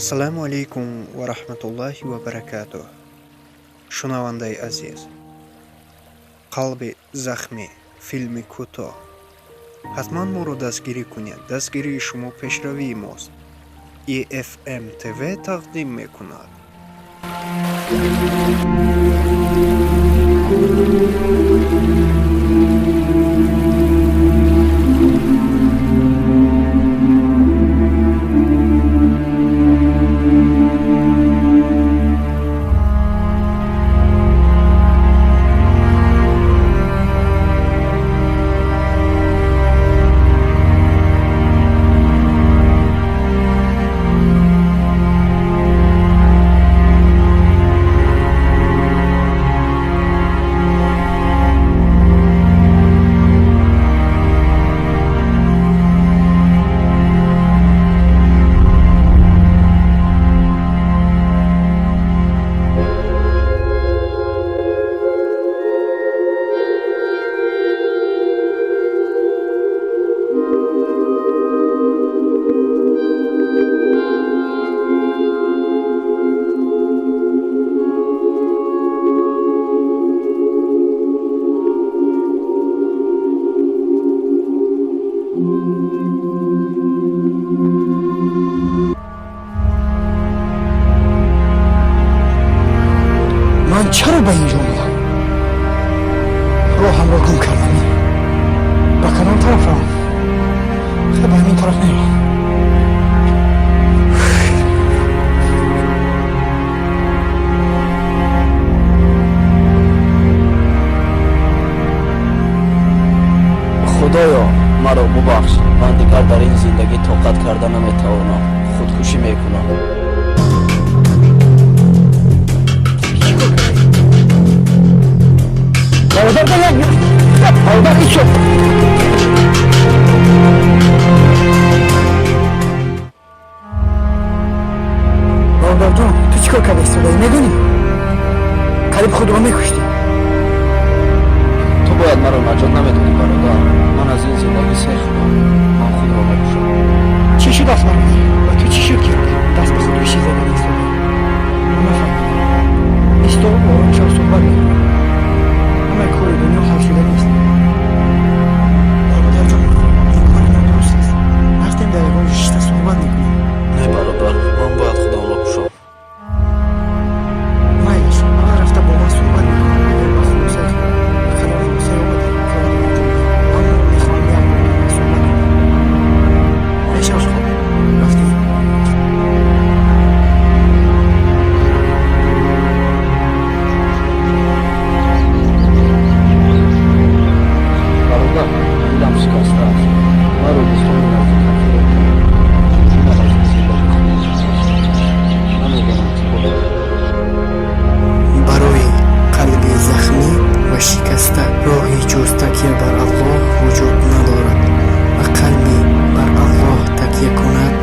Ассалому алайкум ва раҳматуллоҳи ва баракатуҳ. Шунавандаи азиз, «Қалби захмӣ» филми кӯтоҳ. Ҳатман моро дастгирӣ кунед. Дастгирии шумо пешравии мост. EFM TV тақдим мекунад. Ман чаро ба инҷо омадам? Роҳамро гум кардам. Ба кадом тараф равам? Хе, ба ҳамин тараф меравам. Худоё, маро бубахш. Ман дигар дар ин зиндагӣ тоқат карда наметавонам, худкушӣ мекунам. Чӣ кор кардӣ? Бародар, як бародар ичо. Бародарҷон, ту чӣ кор карда истодаӣ, медонӣ? Қариб худро мекуштӣ. Ту бояд маро наҷот намедодӣ, бародар. Ман аз ин зиндагӣ сер шудам, ман худро мекушам. Чӣ шудааст, бародар? Ба ту чӣ шуд, ки даст ба худкушӣ задан истодаӣ? Ман нафаҳмидам. Исто, ором шав, суҳбат мекунем. Ҳамаи кори дунё ҳал шуда нест. Бародарҷон, ин кори нодуруст аст. Рафтем, дар ягон ҷо шишта суҳбат мекунем. Не, бародар, ман бояд худамро кушам. Майлаш, аввал рафта бо ман суҳбат мекунем. Агар ба хулосаи ба кадом хулосае омадӣ, коратро анҷом деҳ, аммо мехоҳам як бор бо ман суҳбат кунем. Мешавад. Хоб, рафтем. Бародар, дилам шикаста аст. Маро дӯстони наздикам фиреб карданд. Ман аз ин зиндагӣ худам намедонам чӣ кор кунам. Барои қалби захмӣ ва шикаста роҳи ҷуз такя бар Аллоҳ вуҷуд надорад ва қалби бар Аллоҳ такя кунад,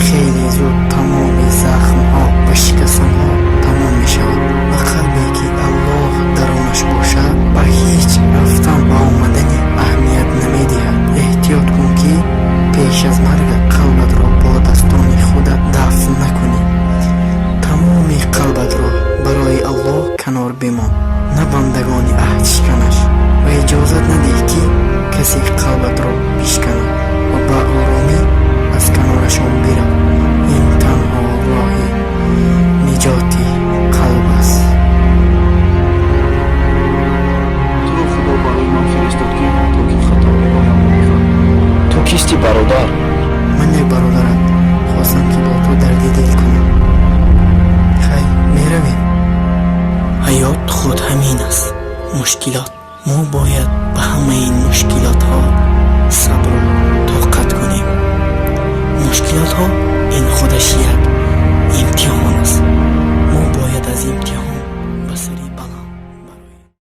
хеле зуд тамоми захмҳо ва шикастанҳо тамом мешавад ва қалбе ки Аллоҳ дарунаш бошад, ба ҳеҷ рафтан ва омадани аҳамият намедиҳад. Эҳтиёт кун, ки пеш аз маргат қалбатро бо дастони худат дафн накунӣ. Тамоми қалбатро барои Аллоҳ канор бимон, на бандагони аҳдшиканаш, ва иҷозат надиҳ, ки касе қалбатро бишканад ва ба оромӣ аз канорашон бирав. Ин танҳо роҳи ниҷоти қалб аст. Туро Худо барои ман фиристод, ки то ки хатогиҳоямро бифаҳмӣ. Ту кистӣ, бародар? Ман як бародарат хостам, ки бо ту дарди дил кунам. Хай, меравем. Ҳаёт худ ҳамин аст: мушкилот. Мо бояд ба ҳамаи ин мушкилотҳо сабру тоқат кунем. Мушкилотҳо ин худаш як